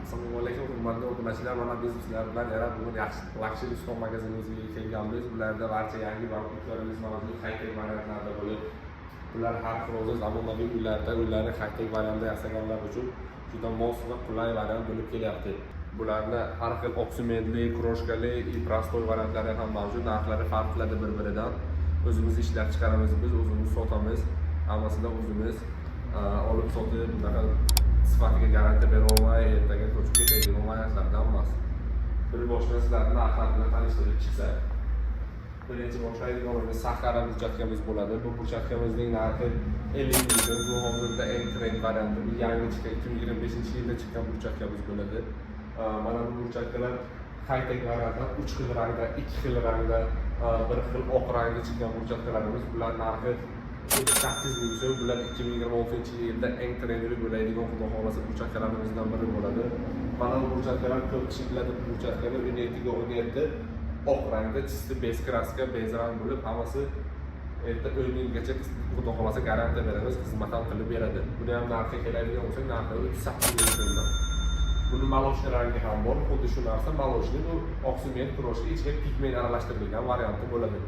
Assalomu alaykum, hurmatli obunachilar. Mana biz sizlar bilan yana bugun yaxshi Luxury Stone magazinimizga kelganmiz. Bularda barcha yangi banklarimiz mavjud, high-tech variantlarda bo'lib, bular har xil o'zi zamonaviy uylarda, uylarni high-tech variantda yasaganlar uchun juda mos va qulay variant bo'lib kelyapti. Bularni har xil oq sementli, крошка li и простой variantlari ham mavjud. Narxlari farq qiladi bir-biridan. O'zimiz ishlab chiqaramiz, biz o'zimiz sotamiz. Hammasida o'zimiz olib sotib, bunaqa sifatiga garantiya bera olmay, ertaga ko'chib ketadigan variantlardan emas. Bir boshdan sizlarni narxlar bilan tanishtirib chiqsak. Birinchi boshlaydiganimiz Sahara брусчатка miz bo'ladi. Bu брусчатка mizning narxi 50 ming so'm. Bu hozirda eng trend varianti. Bu yangi chiqqan, 2025-yilda chiqqan брусчатка miz bo'ladi. Mana bu брусчатка lar high-tech variantdan 3 xil rangda, 2 xil rangda, bir xil oq rangda chiqqan брусчатка larimiz. Bular narxi 38 ming so'm. Bular 2026-yilda eng trendli bo'ladigan, xudo xohlasa, брусчатка larimizdan biri bo'ladi. Mana bu брусчатка lar, ko'p kishi biladi bu брусчатка ni, 17 ga 17 oq rangda, чисто без краска, без rang bo'lib, hammasi erta 10 yilgacha, xudo xohlasa, garantiya beramiz, xizmat ham qilib beradi. Buni ham narxi keladigan bo'lsak, narxi 38 ming so'mdan. Buni молочный rangi ham bor, xuddi shu narsa молочный, bu oq sement крошка, ichiga pigment aralashtirilgan varianti bo'ladi.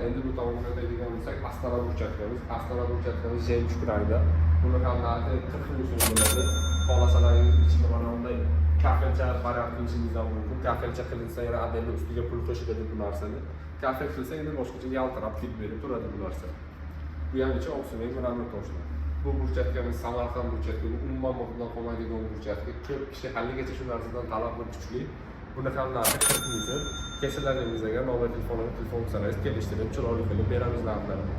Endi bu tomonga o'tadigan bo'lsak, Astana брусчатка miz, Astana брусчатка miz жемчуг rangda. Buni ham narxi 40 ming so'm bo'ladi. Xohlasalaringiz, ichida mana bunday kafelcha variant qilishingiz ham mumkin. Kafelcha qilinsa, yana отдельно ustiga pul qo'shiladi bu narsani. Kafel qilsa, endi boshqacha yaltirab ketib berib turadi bu narsa. Bu ham ichi oq sement, мрамор toshli. Bu брусчатка miz Samarqand брусчатка, bu umuman modadan qolmaydigan брусчатка. Ko'p kishi haligacha shu narsadan talab kuchli. Buni ham narxi 40 ming so'm. Kelsalaringiz agar, nomer telefonini telefon qilsangiz, kelishtirib, chiroyli qilib beramiz narxlarini.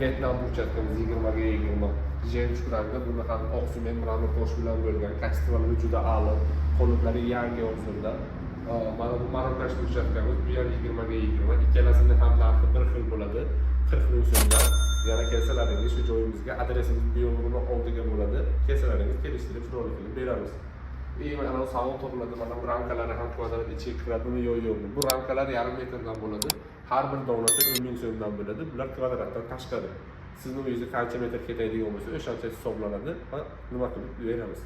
Vyetnam брусчатка miz 20 ga 20 жемчуг rangda. Buni ham oq sement, мрамор tosh bilan bo'lgan, качество lari juda a'lo, qoliplari yangi hozirda. Mana bu Marokash брусчатка miz, bu ham 20 ga 20. Ikkalasini ham narxi bir xil bo'ladi, 40 ming so'mdan. Yana kelsalaringiz shu joyimizga, adresimiz biyoboni oldiga bo'ladi, kelsalaringiz, kelishtirib, chiroyli qilib beramiz. И mana bu savol tug'iladi: mana bu ramkalari ham kvadrat ichiga kiradimi yo yo'qmi? Bu ramkalar yarim metrdan bo'ladi, har bir donasi 10 ming so'mdan bo'ladi. Bular kvadratdan tashqari, sizni uyingizga qancha metr ketadigan bo'lsa, o'shancha hisoblanadi va nima qilib beramiz.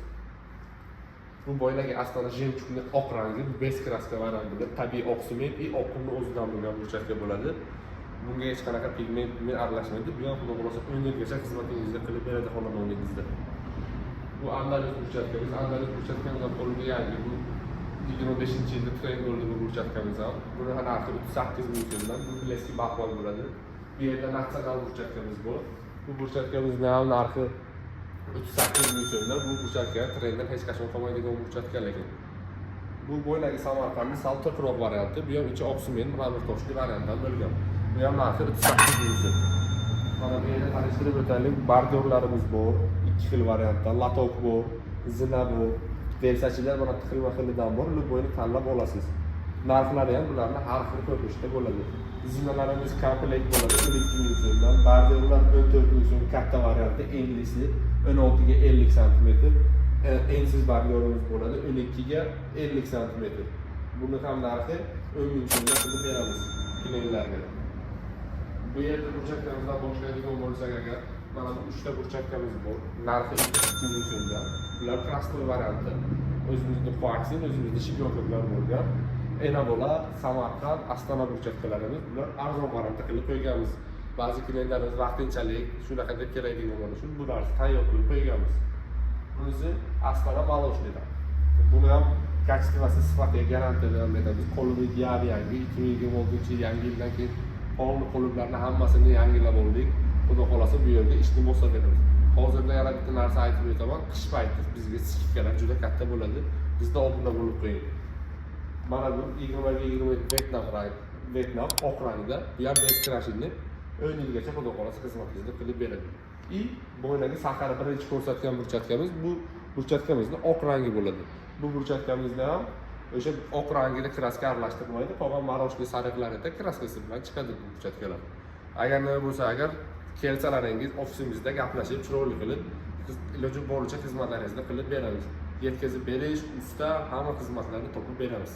Bu boyagi Astana жемчуг ni oq rangi, bu без краска variant bo'ladi, tabiiy oq sement и oq qumni o'zidan bo'lgan брусчатка bo'ladi. Bunga hech qanaqa pigment aralashmaydi. Bu ham, xudo xohlasa, 10 yilgacha xizmatingizni qilib beradi xonadoningizda. Bu Andalus брусчатка miz. Andalus брусчатка miz ham qo'lga yangi, bu 25-yilda trend bo'ldi bu брусчатка miz ham. Buni ham narxi 38 ming so'mdan. Bu блески baxmal bo'ladi. Bu yerda Natsional брусчатка miz bor. Bu брусчатка mizni ham narxi 38 ming so'mdan. Bu брусчатка trenddan hech qachon qolmaydigan брусчатка. Lekin bu boyagi Samarqandni sal to'qroq varianti. Bu ham ichi oq sement, мрамор toshli variantdan bo'lgan. Bu ham narxi 38 ming so'm. Mana bu yerda tanishtirib o'taylik, bordyorlarimiz bor ikki xil variantda: лоток bor, zina bor, versachilar mana xilma xilidan bor. Любой ni tanlab olasiz. Narxlari ham bularni har xil ko'rinishda bo'ladi. Zinalarimiz komplekt bo'ladi 12 ming so'mdan, bordyorlar 14 ming so'm, katta varianti, enlisi 16 ga 50 santimetr. Ensiz bordyorimiz bo'ladi 12 ga 50 santimetr. Buni ham narxi 10 ming so'mdan qilib beramiz klientlarga. Bu yerda брусчатка mizdan boshlaydigan bo'lsak agar, mana bu uchta брусчатка miz bor, narxi 2 ming so'mdan. Bular простой varianti, o'zimizni koaksin, o'zimizni щебёнка bilan bo'lgan Enabola, Samarqand, Astana брусчатка larimiz. Bular arzon variantda qilib qo'yganmiz. Ba'zi klientlarimiz vaqtinchalik shunaqa deb keladigan bo'lsa uchun bu narsa tayyor qilib qo'yganmiz. Bunisi Astana молочный dan. Buni ham качество si, sifatiga garantiya beramiz. Qolibi yap yangi, 2026 yangi yildan keyin polni qoliplarni hammasini yangilab oldik. Xudo xohlasa, bu yerga ishni boslaveramiz. Hozirda yana bitta narsa aytib o'taman: qish payti bizga скидка lar juda katta bo'ladi, bizda obuna bo'lib qo'ying. Mana bu 20 ga 20 Vyetnam rang, Vyetnam oq rangda. Bu ham без крашение, 10 yilgacha, xudo xohlasa, xizmatingizni qilib beradi. И boyagi Sahara birinchi ko'rsatgan брусчатка miz, bu брусчатка mizni oq rangi bo'ladi. Bu брусчатка mizni ham o'sha oq rangida краска aralashtirmaydi, qolgan мороженое sariqlarida краска si bilan chiqadi bu брусчатка lar. Agar nima bo'lsa agar, kelsalaringiz, ofisimizda gaplashib, chiroyli qilib, iloji boricha xizmatlaringizni qilib beramiz. Yetkazib berish, usta, hamma xizmatlarni topib beramiz.